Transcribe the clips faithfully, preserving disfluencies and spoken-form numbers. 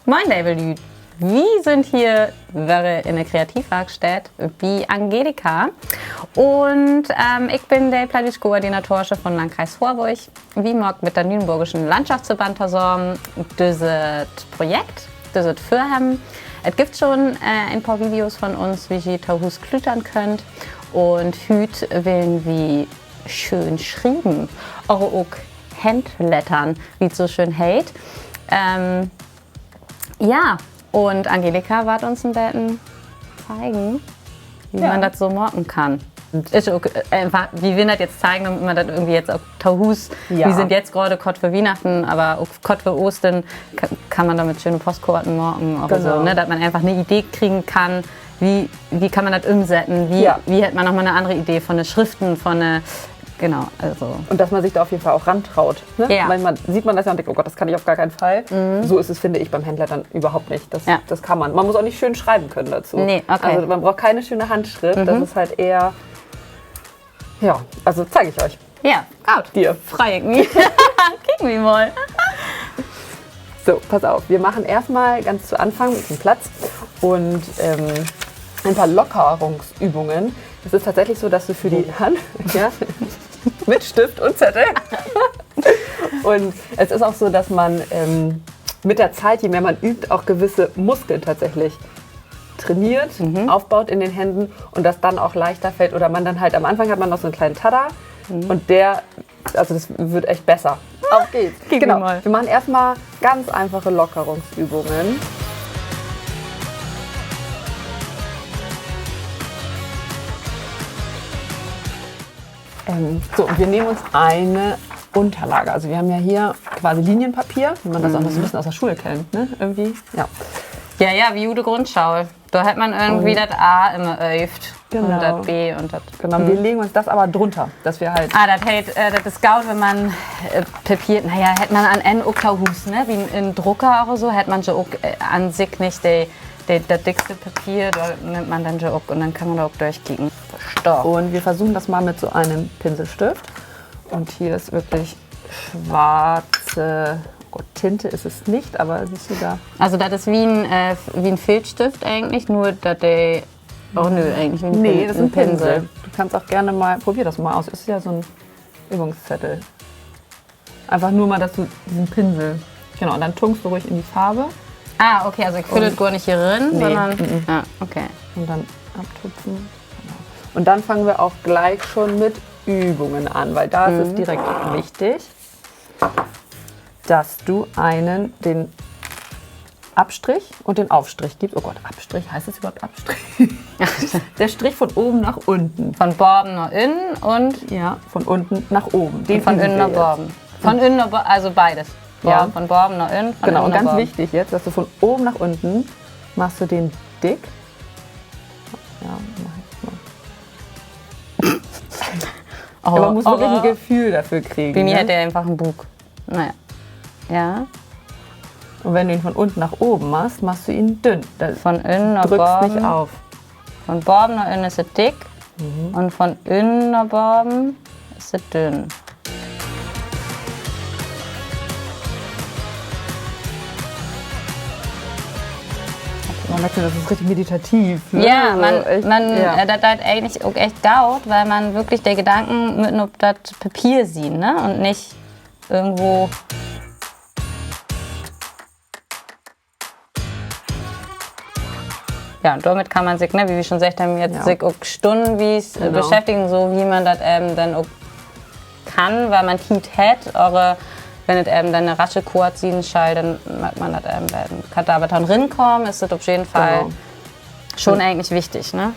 Moin, leve Lüüd. Wi sünd hier wedder in de Kreativwarksteed bi Angelika. Un, ähm, ik bün de plattdüütsch Koordinatorsche von Landkreis Horborg. Wi maakt mit den Lünborgischen Landschaftsverband tosamen düsset Projekt, düsset Vörhebben. Et gifft schon, äh, en poor Videos von uns, wo ji to Huus klütern köönt. Un hüüt willen wi schöön schrieven, aver ok Handlettern, wie 't so schöön heet. Ähm, ja, un Angelika warrt uns en beten zeigen, wie man dat so maken kann. Is ok, äh, eenfach, wi willen dat jetzt zeigen, dormit man dat irgendwie jetzt ok to Huus, wi sünd jetzt graad kort vör Wiehnachten, aver ok kort vör Oostern, ka-, kann man dormit schöne Postkorten maken oder so, ne? Dat man eenfach 'ne Idee kriegen kann, wie, wie kann man dat ümsetten, wie, wie hett man noch mal 'ne annere Idee von de Schriften, von de, genau, also. Und dass man sich da auf jeden Fall auch rantraut, ne? Manchmal sieht man das ja und denkt: „Oh Gott, das kann ich auf gar keinen Fall.“ So ist es, finde ich, beim Handlettern überhaupt nicht. Das, das kann man. Man muss auch nicht schön schreiben können dazu. Nee, okay. Also man braucht keine schöne Handschrift. Das ist halt eher, ja, also zeige ich euch. Ja, goot. Frei ik mi. Kiek mi mal. So, pass auf. Wir machen erstmal ganz zu Anfang, bisschen Platz und, ähm, ein paar Lockerungsübungen. Es ist tatsächlich so, dass du für die Hand, ja, mit Stift und Zettel. Und es ist auch so, dass man, ähm, mit der Zeit, je mehr man übt, auch gewisse Muskeln tatsächlich trainiert, aufbaut in den Händen und das dann auch leichter fällt oder man dann halt, am Anfang hat man noch so einen kleinen Tada und der, also das wird echt besser. Auf geht's. Genau. Wir machen erstmal ganz einfache Lockerungsübungen. Ähm, so, und wir nehmen uns eine Unterlage. Also wir haben ja hier quasi Linienpapier, wie man das auch noch so ein bisschen aus der Schule kennt, ne? Irgendwie, ja. Ja, ja, wie ut de Grundschool. Dor hett man irgendwie dat A immer öövt. Genau. Un dat B un dat. Genau. Und wir legen uns das aber drunter, dass wir halt. Ah, dat heet, äh, dat is goot, wenn man, äh, Papier, na ja, hett man an Enn ok to Huus, ne? Wie en Drucker oder so, hett man jo ok, äh, an sik nich de, de, dat dickste Papier, dor nimmt man denn jo ok un denn kann man dor ok dörchkieken. Stopp. Und wir versuchen das mal mit so einem Pinselstift. Und hier ist wirklich schwarze, oh Gott, Tinte ist es nicht, aber siehst du da? Also dat is wie en, äh, wie en Filzstift egentlich, nur dat de, oh nö, egentlich wie en Pinsel. Nee, das ist ein Pinsel. Du kannst auch gerne mal, probier das mal aus, ist ja so ein Übungszettel. Einfach nur mal, dass du diesen Pinsel, genau, und dann tunkst du ruhig in die Farbe. Ah, okay, also ik füll dat gor nich hier rin, sondern, ja, okay. Und dann abtupfen. Genau. Und dann fangen wir auch gleich schon mit Übungen an, weil da ist es direkt wichtig, dass du einen, den Abstrich und den Aufstrich gibst. Oh Gott, Abstrich, heißt das überhaupt Abstrich? Der Strich von oben nach unten. Von baven na ünnen un, ja, von unten nach oben. Den von ünnen na baven. Von ünnen na ba-, also beides. Ja. Von baven na ünnen, von ünnen na baven. Genau, und ganz wichtig jetzt, dass du von oben nach unten machst du den dick. Ja, mach ich mal. Aber man muss wirklich ein Gefühl dafür kriegen, ne? Bi mi hett de eenfach en Buuk. Na ja. Ja. Und wenn du ihn von unten nach oben machst, machst du ihn dünn. Da drückst nicht auf. Von ünnen na baven. Von baven na ünnen is he dick. Un von ünnen na baven is he dünn. Man merkt schon, das ist richtig meditativ, ne? Ja, also man, echt, man, ja, äh, dat deit egentlich ok echt goot, weil man würklich de Gedanken mitten op dat Papier süht, ne? Un nich irgendwo. Ja, un dormit kann man sik, ne, wie wi schon seggt hebbt, jetzt sik ok stunnenwies, äh, beschäftigen, so wie man dat even denn ok kann, weil man Tiet hett, aver wenn dat even denn en rasche Koort sien schall, denn maakt man dat even, wenn Kadaver to'n Rinkamen, is dat op jeden Fall schon egentlich wichtig, ne?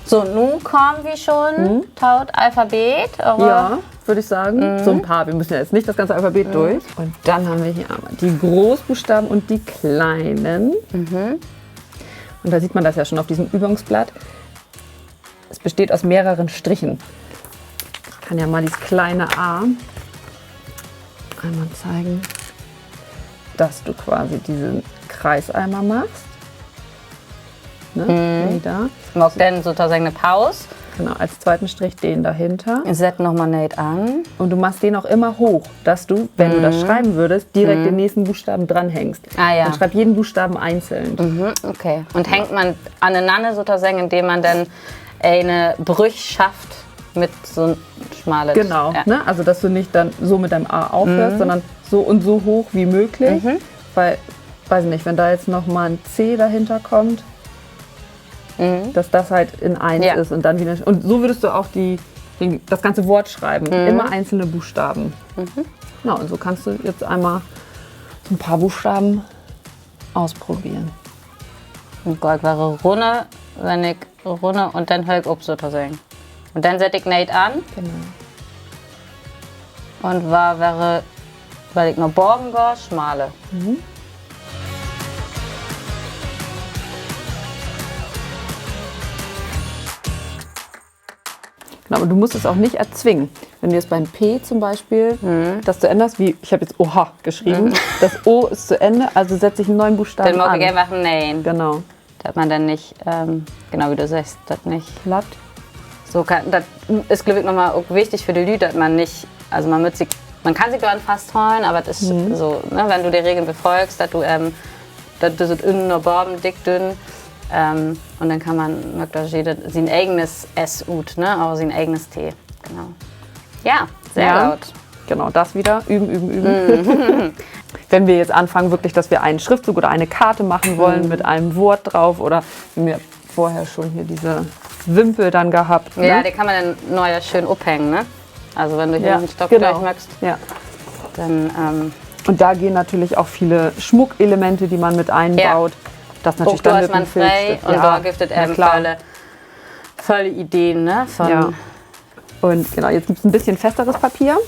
So, nu kaamt wi schon to't Alphabet, oder? Ja, würde ich sagen. So ein paar. Wir müssen ja jetzt nicht das ganze Alphabet durch. Und dann haben wir hier einmal die Großbuchstaben und die kleinen. Und da sieht man das ja schon auf diesem Übungsblatt. Es besteht aus mehreren Strichen. Ich kann ja mal dieses kleine A einmal zeigen, dass du quasi diesen Kreis einmal machst. Ne? Wie da. Maak denn sotoseggen en Paus. Genau, als zweiten Strich den dahinter. Sett nochmal neet an. Und du machst den auch immer hoch, dass du, wenn du das schreiben würdest, direkt den nächsten Buchstaben dranhängst. Ah, ja. Dann schreib jeden Buchstaben einzeln. Mhm, okay. Un hängt man anenanner sotoseggen, indem man denn ene Brüch schafft mit so 'n smalet. Genau, ja, ne? Also, dass du nicht dann so mit deinem A aufhörst, sondern so und so hoch wie möglich. Mhm. Weil, weiß ich nicht, wenn da jetzt noch mal ein C dahinter kommt, dass das halt in eins ist und dann wieder. Und so würdest du auch die, den, das ganze Wort schreiben. Mhm. Immer einzelne Buchstaben. Mhm. Genau, und so kannst du jetzt einmal so ein paar Buchstaben ausprobieren. Un ik weer runner, wenn ik runner un denn höör ik op sotoseggen. Un denn sett ik neet an. Genau. Un weer, weer, wenn ik na baven gah, smaler. Mhm. Genau, aber du musst es auch nicht erzwingen. Wenn du jetzt beim P zum Beispiel das zu Ende hast, wie, ich hab jetzt Oha geschrieben, das O ist zu Ende, also setz ich einen neuen Buchstaben an. Denn maak ik eenfach en ne'en. Genau. Dat man denn nich, ähm, genau wie du seggst, dat nich platt. So kann, dat is, glööv ik, nochmal ok wichtig för de Lüüd, dat man nich, also man mutt sik, man kann sik doran fasthollen, aver dat is so, ne, wenn du de Regeln befolgst, dat du, ähm, dat du so ünnen na baven, dick, dünn, ähm, un denn kann man, maakt dor jeder sien egenes S ut, ne, aver sien egenes T. Genau. Ja, sehr gut. Genau, das wieder. Üben, üben, üben. Wenn wir jetzt anfangen, wirklich, dass wir einen Schriftzug oder eine Karte machen wollen mit einem Wort drauf oder wir haben ja vorher schon hier diese Wimpel dann gehabt, ne? Ja, de kann man denn noch ja schöön ophängen, ne? Also wenn du hier noch en Stock dörch maakst, denn, ähm, und da gehen natürlich auch viele Schmuckelemente, die man mit einbaut. Ja. Das natürlich ok dann dor is man free un dor gifft dat even vele, vele Ideen, ne? Von, ja. Und genau, jetzt gibt's ein bisschen festeres Papier.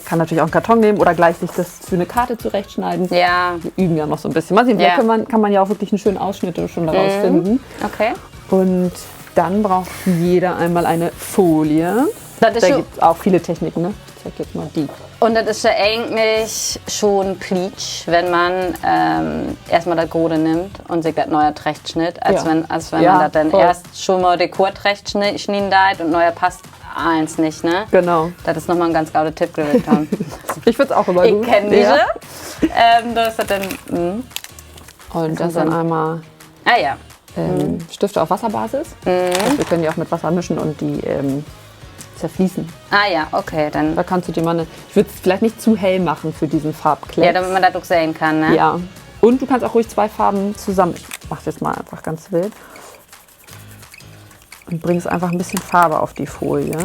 Kann natürlich auch einen Karton nehmen oder gleich sich das für eine Karte zurechtschneiden. Ja. Wir üben ja noch so ein bisschen. Mal sehen, vielleicht kann man, kann man ja auch wirklich einen schönen Ausschnitt schon daraus finden. Okay. Und dann braucht jeder einmal eine Folie. Da gibt's auch viele Techniken, ne? Ich zeig jetzt mal die. Un dat is ja egentlich schon plietsch, wenn man, ähm, eerstmal dat Grote nimmt un sik dat ne'e trechtsnitt, as wenn, as wenn man dat denn eerst schon mal de Koort trechtsnieden deit un ne'e passt allens nich, ne? Genau. Dat is nochmal en ganz gode Tipp, glööv ik, denn. Ich find's auch immer gut. Ik kenn disse. Ähm, dor is dat denn, und das dann einmal, ah ja, ähm, Stifte auf Wasserbasis. Also wir können die auch mit Wasser mischen und die, ähm, zerfließen. Ah ja, okay, denn. Da kannst du dir mal eine, ich würd's vielleicht nicht zu hell machen für diesen Farbklecks. Ja, damit man dat ok sehn kann, ne? Ja. Und du kannst auch ruhig zwei Farben zusammen, ich mach's jetzt mal einfach ganz wild. Und bringst einfach ein bisschen Farbe auf die Folie.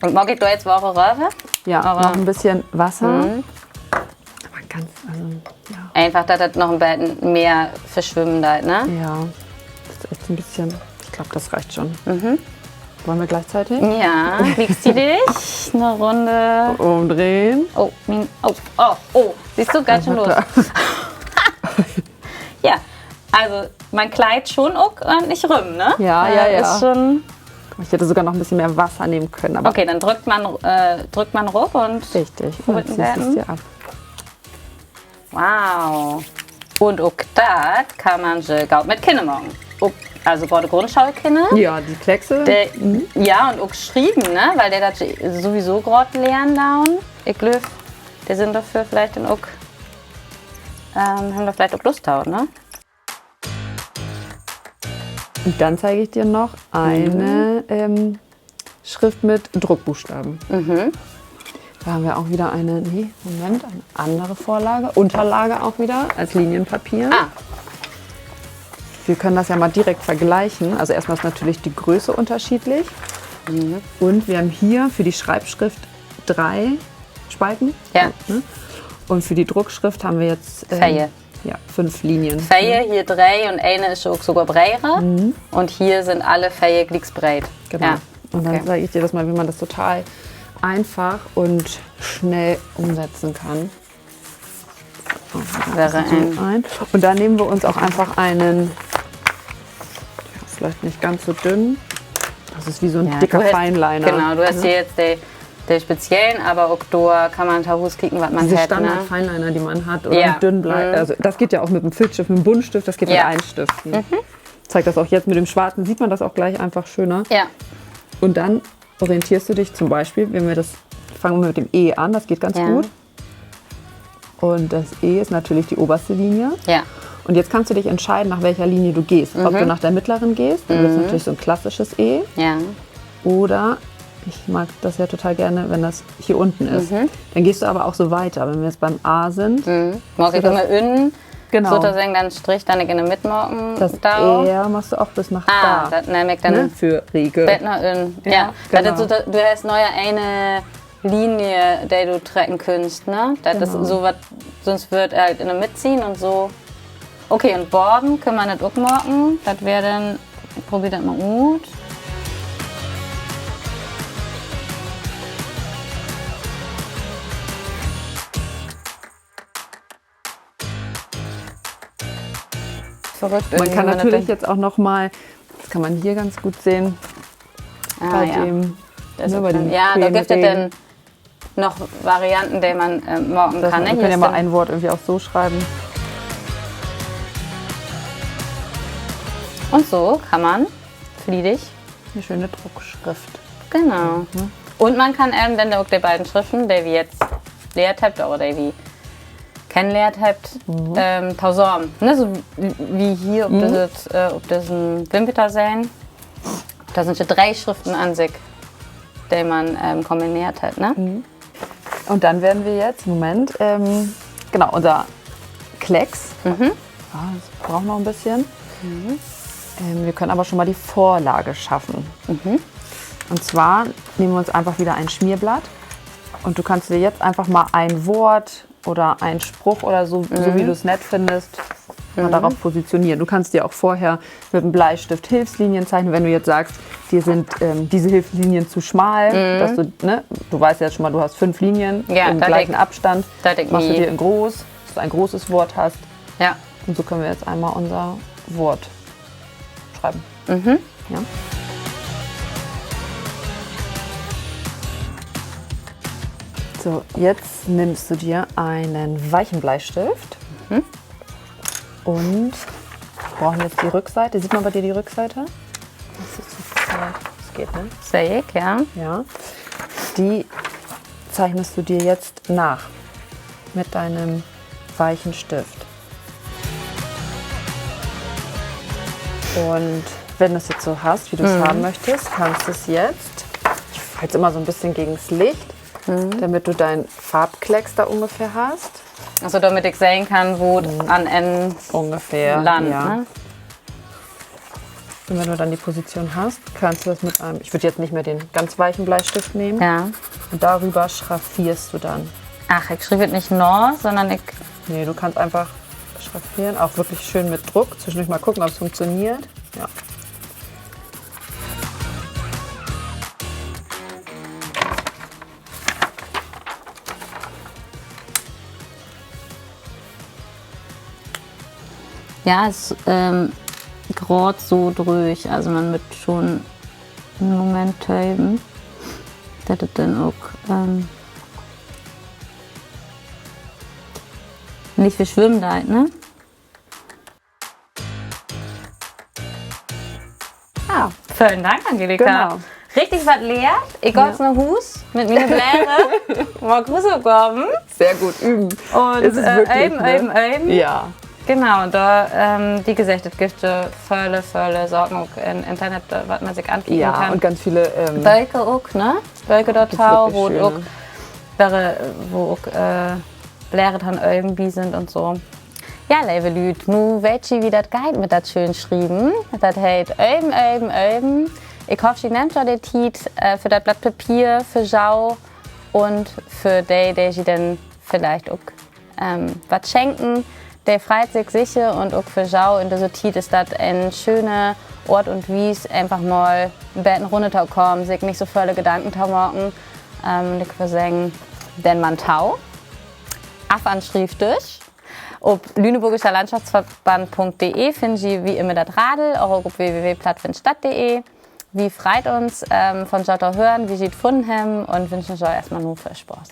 Un maak ik dor jetzt Water röver? Ja, noch ein bisschen Wasser. Aber ganz, also, ja. Eenfach, dat dat noch en beten mehr verswimmen deit, ne? Ja, das ist echt ein bisschen, ich glaub, das reicht schon. Wollen wir gleichzeitig? Ja, gliektiedig. Ne Runn umdrehen. Oh, mien, oh, oh, oh. Sühst du, geiht schon los. Ja, also, man kleidt schon ok ordentlich rüm, ne? Ja, ja, ja. Ist schon. Ich hätte sogar noch ein bisschen mehr Wasser nehmen können, aber okay, denn drückt man, äh, drückt man rup un, richtig, un dann ziehst du's dir ab. Wow. Un ok dat kann man je goot mit Kinner maken. Ok, also graad Grundschoolkinner. Ja, die Kleckse. De, ja, un ok schrieven, ne? Weil de dat sowieso graad lehren doon. Ik glööv, de sünd dorför villicht denn ok, ähm, hebbt dor villicht ok Lust to, ne? Und dann zeige ich dir noch eine, ähm, Schrift mit Druckbuchstaben. Da haben wir auch wieder eine, nee, Moment, eine andere Vorlage, Unterlage auch wieder als Linienpapier. Ah. Wir können das ja mal direkt vergleichen. Also erstmal ist natürlich die Größe unterschiedlich. Und wir haben hier für die Schreibschrift drei Spalten. Ja. Ne? Und für die Druckschrift haben wir jetzt, ähm, ja, fünf Linien. Veer, hier dree un ene is ok sogor breder. Un hier sünd alle veer glieks breed. Genau. Ja. Und dann zeige ich dir das mal, wie man das total einfach und schnell umsetzen kann. Wäre so ein. Und dann nehmen wir uns auch einfach einen, ja, vielleicht nicht ganz so dünn. Das ist wie so ein dicker Fineliner. Genau, du hest hier jetzt de, de speziellen, aber ok dor kann man to Huus kieken, wat man hett, ne? Diese Standard-Fineliner, die man hat, oder ein Dünnblei-, also das geht ja auch mit einem Filzstift, mit einem Buntstift, das geht mit allen Stiften. Zeig das auch jetzt mit dem Schwarzen, sieht man das auch gleich einfach schöner. Ja. Und dann orientierst du dich zum Beispiel, wenn wir das, fangen wir mit dem E an, das geht ganz gut. Und das E ist natürlich die oberste Linie. Ja. Und jetzt kannst du dich entscheiden, nach welcher Linie du gehst. Ob du nach der mittleren gehst, dann wird es natürlich so ein klassisches E. Ja. Oder ich mag das ja total gerne, wenn das hier unten ist. Mhm. Dann gehst du aber auch so weiter. Wenn wir jetzt beim A sind, mhm, maak ik immer ünnen, genau, sotoseggen den Strich, den ik in de Midd maken do. Das R machst du auch bis nach da. Ah, dat nehm ik denn, ne, för Rieke. Bet na ünnen. Ja, ja, genau. Dat is so, dat, du hest noch ja ene Linie, de du trecken kunnst, ne? Dat is so wat, sünst würd he halt in de Midd ziehen un so. Okay, un baven köönt man dat ok maken. Dat weer denn, ik probeer dat mal ut. Verrückt. Man kann natürlich jetzt auch noch mal, das kann man hier ganz gut sehen, bei dem, ne, bei dem, ja, dor gifft dat denn noch Varianten, de man maken kann, ne? Hier kann man ja mal ein Wort irgendwie auch so schreiben. Un so kann man fliedig 'ne schöne Druckschrift. Genau. Un man kann even denn ok de beiden Schriften, de wi jetzt lehrt hebbt oder de wi kennenlehrt hebbt, tosamen, ne, so wie hier op dit, op dissen Wimpeter sehn. Dor sünd ja dree Schriften an sik, de man kombineert hett, ne? Und dann werden wir jetzt, Moment, genau, unser Klecks. Ah, das braucht noch ein bisschen. Wir können aber schon mal die Vorlage schaffen. Und zwar nehmen wir uns einfach wieder ein Schmierblatt. Und du kannst dir jetzt einfach mal ein Wort oder ein Spruch oder so, so wie du es nett findest, mal darauf positionieren. Du kannst dir auch vorher mit dem Bleistift Hilfslinien zeichnen, wenn du jetzt sagst, dir sind, ähm, diese Hilfslinien zu schmal, dass du, ne, du weißt ja schon mal, du hast fünf Linien im gleichen Abstand, machst du dir in groß, dass du ein großes Wort hast. Ja. Und so können wir jetzt einmal unser Wort schreiben. Ja. So, jetzt nimmst du dir einen weichen Bleistift. Und wir brauchen jetzt die Rückseite. Sieht man bei dir die Rückseite? Das ist, das geht, ne? Seh ik, ja. Ja. Die zeichnest du dir jetzt nach mit deinem weichen Stift. Und wenn du es jetzt so hast, wie du es haben möchtest, kannst du es jetzt, ich halte es immer so ein bisschen gegen das Licht, damit du deinen Farbklecks da ungefähr hast. Also, damit ik sehn kann, wo dat an Enn ungefähr landt, ja, ne? Und wenn du dann die Position hast, kannst du das mit einem, ich würde jetzt nicht mehr den ganz weichen Bleistift nehmen. Ja. Und darüber schraffierst du dann. Ach, ik schriev dat nich na, sondern ik Nee, du kannst einfach schraffieren, auch wirklich schön mit Druck. Zwischendurch mal gucken, ob es funktioniert. Ja. Ja, is, ähm, graad so dröög. Also man mutt schon en Moment töven, dat dat denn ok, ähm, nich verswimmen deit, ne? Ah, velen Dank, Angelika. Genau. Richtig wat lehrt. Ik gah na Huus mit miene Bläre, maak Huusopgaven. Sehr gut, üben. Un, äh, öven, öven, öven. Ja. Genau, dor, ähm, wie geseggt, dat gifft so vele, vele Saken ok in Internet, äh, wat man sik ankieken kann. Und ganz viele, ähm, Böker ok, ne? Böker dorto, wo ok, wo ok, äh, Bläre an öven bi sünd un so. Ja, leve Lüüd, nu weet ji, wie dat geiht mit dat schöön Schrieven. Dat heet öven, öven, öven. Ik hoff, ji nehmt jo de Tiet, äh, för dat Blatt Papier, för jo un för de, de ji denn villicht ok, ähm, wat schenken. De freit sik seker un ok för jo in düsse Tiet is dat en schöne Oort un Wies, eenfach mal en beten runner to kamen, sik nich so vele Gedanken to maken. Ähm, un ik wöör seggen, denn man tau. Af an Schrievdisch. Op lüneborgischer Landschaftsverband Punkt de finnt ji wie immer dat Radel, ok op w w w plattfindstadt punkt de. Wi freit uns, ähm, von jo to hören, wie ji dat funnen hebbt un wünschen jo eerstmal nu veel Spaaß.